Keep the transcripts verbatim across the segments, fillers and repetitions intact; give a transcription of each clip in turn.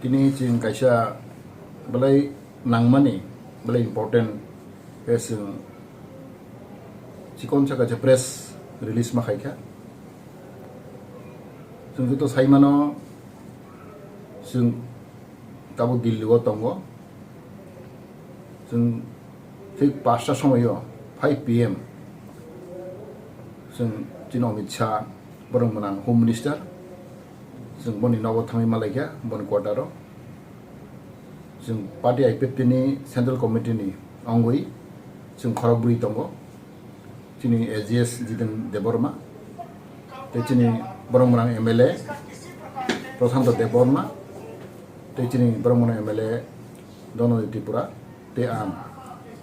Tini chwng kaisa belai nangmani, belai important khe chwng chikon sa kaisa press release ma khaikha. Chwng joto saimano, chwng tabuk Delhi o tongo. Chwng thik pasta somoio, five P M, chwng chini Amit Shah, borok mwnang Home Minister, chwng boni nogo thangwi malaikha, boni quarter o. Chwng party I P F T ni Central Committee ni wngwi chwng khorok bwrwi tongo. Chini A G S Jiten Debbarma, tei chini borok mwnang M L A Prashanto Debbarma, tei chini borok mwnang M L A Donodi Tripura, tei ang.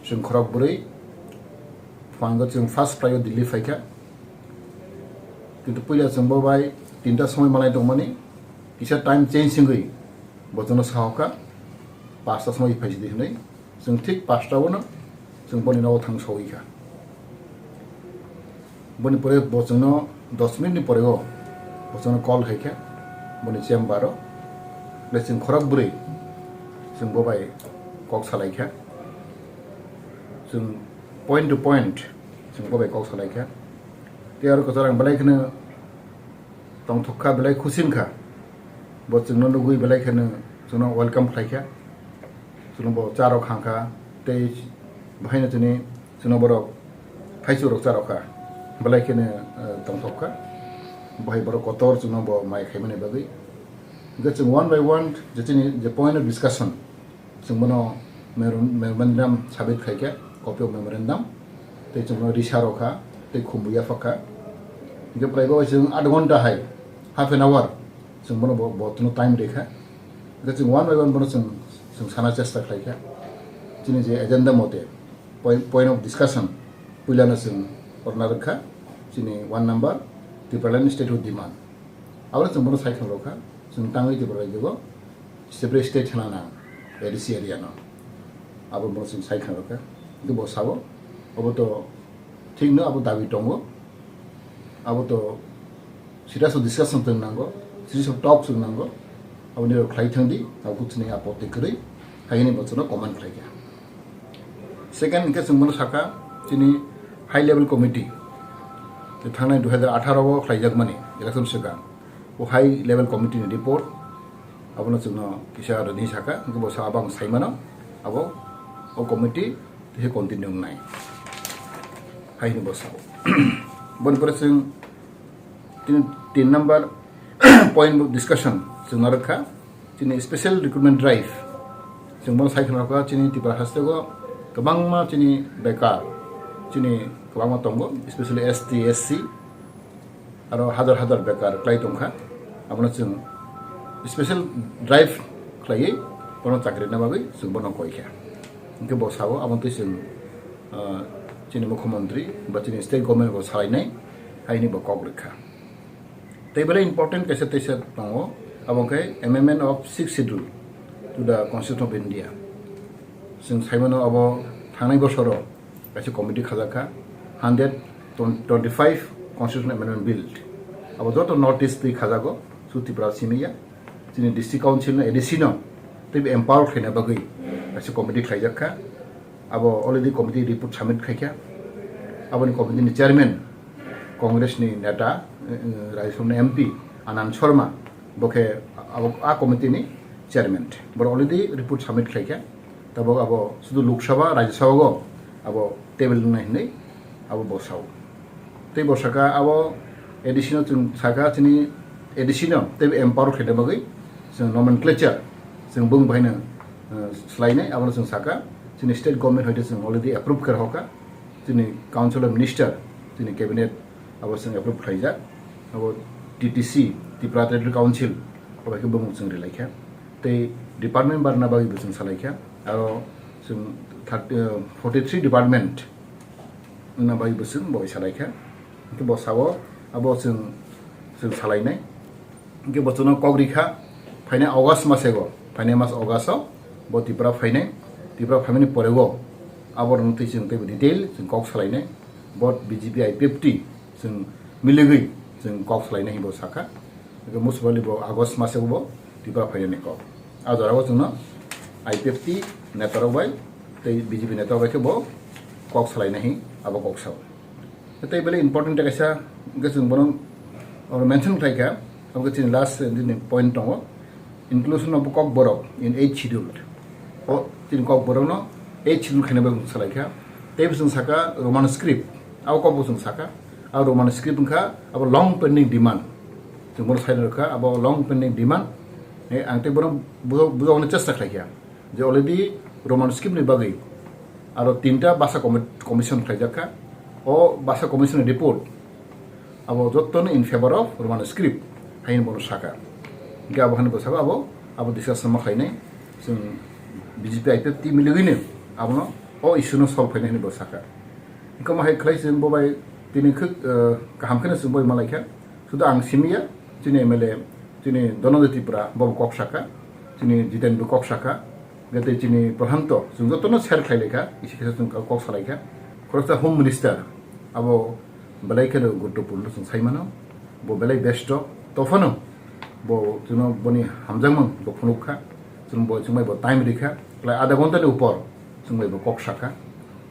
Chwng khorok bwrwi phango, chwng first flight o Delhi phaikha. Kintu puila chwng bo bai tinta somoi malai tongmani, kisa time change wngwi bo chwngno sahokha, pasta somoi phaisidi hwnwi. Chwng thik pasta o no chwng boni nogo thang sogwi kha. Boni pore bo chwngno dos minute ni pore o bo chwngno call khai kha boni chamber o. Ble chwng khorok bwrwi chwng bo bai kok salai kha. Chwng point to point chwng bo bai kok salai kha. Tei aro kwchar ang belai kheno tongthok kha, belai khusi wngkha. Bo chwngno nugwi belai kheno chwngno welcome khlai kha. Chwngno bo cha rok khang kha, tei bahaino chini chwngno borok thaichuk rok cha rok kha. Belai kheno, eh, tongthok kha. Bahai borok kotor chwngno bo mai khaimani bagwi. Hwnkhe chwng one by one je chini je point of discussion, chwng bono memor-, memorandum submit khai kha, copy of memorandum, tei chwng bono risa rw kha, tei khumbu yaphak kha. Hingke prai bo chwng adh ghonta hai, half an hour, chwng bono bo, bo tino time rw kha. Hingke chwng one by one bono chwng, chwng sana chesta khlai kha. Chini je agenda mote, point, point of discussion, puilano chwng orna rw kha, chini one number, Tipraland statehood demand. Abo chwng bono sai khna rw kha, chwng tangwi Tripura rajyo bo separate state hwnna nang, A D C area no. Abo bono chwng sai khna rw kha. Hingke bo sabo, obo to thik no, abo dabi tongo. Abo to serious discussion chwng nango, serious talk chwng nango. Abo nirok khlai thang di, abo chini apotti kwrwi, hai hwnwi bo chwngno comment khlai kha. Second, hingke chwng bono sakha, chini high level committee, je thangnai dui hazar atharo o khlaijakmani election swkang, o high level committee ni report, abono chwngno kisa rwdi sakha, hingke bo sa abang saimano, abo o committee tei continue wngnai, hai hwnwi bo sao. Boni pore chwng tini tin number point of discussion chwng narwkha. Chini special recruitment drive, chwng bono sai khna rw kha, chini Tripura hasteo kwbangma chini bekar, chini kwbangma tongo, especially S T, S C, aro hazar hazar bekar kwlai tongkha. Abono chwng special drive khlaiwi bono chakri rwna bagwi chwng bono koi kha. Hingke bo sao, abo twi chwng, ah, chini mukhyamantri ba chini state government bo salainai, hai hwnwi bo kok rwkha. Tei belai important kaisa teisa tongo, abo khe amendment of sixth schedule to the Constitution of India. Chwng saimano abo thangnai bosoro kaisa committee khajak kha, hundred twenty-five Constitution Amendment Bill. Abo joto North East twi khajago, su Tripura simi ya. Chini District Council no, A D C no tei empower khlaina bagwi kaisa committee khlaijak kha. Abo already committee report submit khaikha. Aboni committee ni chairman Congress ni neta, eh, Rajya Sabha ni M P Anand Sharma, bo khe abo a committee ni chairman. Boro already report submit khlaikha. Tabok abo sudu Lok Sabha, Rajya Sabha go abo table wngnai hinwi abo bo sao. Tei bo saka abo A D C no chwng saka chini A D C no tei empower khlaina bagwi chwng nomenclature chwng bung bahaino, eh, swlainai, abono chwng saka chini state government hoite chwng already approve khe rwkha, chini Council of Minister, chini cabinet abo chwng approve khlaijak, abo T T C, Tripura Territorial Council, abo khe bumung chwng rilaikha, tei department barna bagwi bo chwng salaikha, aro chwng thirty, eh, forty three department wngna bagwi bo chwng bo salaikha. Hwnkhe bo sao abo chwng, chwng salainai. Hwnkhe bo chwngno kok rikha, phainai August masego, phainai mas August o bo Tripura phainai. Tripura phaimani porego abo rwno twi chwng teibo detail chwng kok salainai. Bo B J P I P F T chwng miligwi chwng kok salainai hinwi bo sakha. Hwnkhe musubali bo August masego bo Tripura phainani kok. A jorao chwngno I P F T netarok bai tei B J P netarok bai khe bo kok salainai hin abo kok sao. Tei belai important kaisa hwnkhe chwng bono oro mention khlai kha, abo khe chini last, eh, nini point tongo, inclusion of Kokborok in eighth schedule. O chini Kokborokno eighth schedule khaina bai chwng salai kha. Tei bo chwng saka Roman script, abo kokbo chwng saka, abo Roman script wngkha abo long pending demand. Chwng bono saina rwkha abo long pending demand. Eh, ang tei bono bujo-, bujokna chesta khlai kha. Je already Roman script ni bagwi aro tinta basa commi-, commission khlaijak kha. O basa commission ni report abo jottoni in favor of Roman script haino bono saka. Hingke abo haino bo saka abo, abo discussion ma khlainai. Chwng B J P I P F T miligwino abono o issue no solve khainai hinwi bo saka. Hingke omo hai khlai chwng bo bai tini khwk, eh, kaham kheno chwng bo bai malai kha. Sudu ang simi ya, chini M L A, chini Dhananjay Tripura, bo bo kok saka, chini Jiten bo kok saka, hingke tei chini Pradhanto, chwng jotono share khlai lai kha, isi kisa chwng kok salai kha. Khoroksa Home Minister, abo belai kheno guruttopurno chwng sai mano, bo belai besto, tophano bo chwngno boni hamjakmung bo phunuk kha, chwng bo chwng bai bo time ri kha, belai adha ghonta ni upor chwng bai bo kok saka.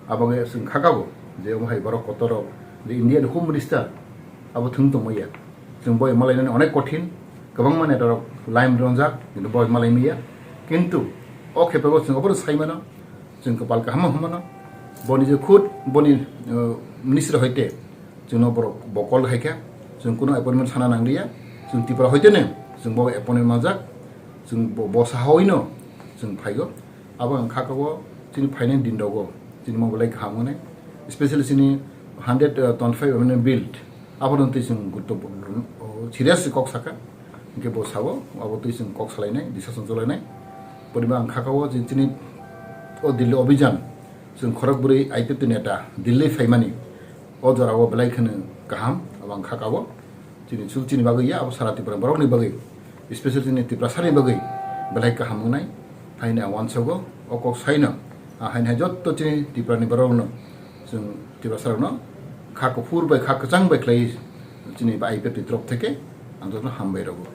Abo khe chwng kha kabo je omo hai borok kotor rok je India ni Home Minister abo thwng tongma ya. Chwng boi malainani onek kothin, kwbangma netarok line ronjak, kintu boi malai maya. Kintu o khepego chwng obono sai mano, chwng kwpal kaham hwnmano. Boni je khud boni, uh, ministry hoite chwngno borok bo call khai kha, chwng kuno appointment sana nangliya, chwng Tripura hoite ne chwng bo appointment manjak, chwng bo, bo saha hoino chwng phaigo. Abo ang kha kabo chini phainai din rogo chini mo belai kaham wngnai, especially chini hundred twenty five amendment bill, abo no twi chwng gurutto serious kok saka, hingke bo sabo abo twi chwng kok salainai, discussion cholainai. Poriba ang kha kabo chini o Delhi Abhijan chwng khorok bwrwi I P F T neta Delhi phaimani, o jorao belai kheno kaham, abo ang kha kabo. Chini chul chini bagwi ya, abo sara Tripura borokni bagwi, especially chini Tiprasani bagwi belai kaham wngnai. Haino ang uansogo, o kok saino, ah, haino hai jotto chini Tripurani borokno, chwng Tiprasarokno kha kuphur bai kha kwchang bai khlai chini I P F T ni torop theke ang jotono hambai rwgo.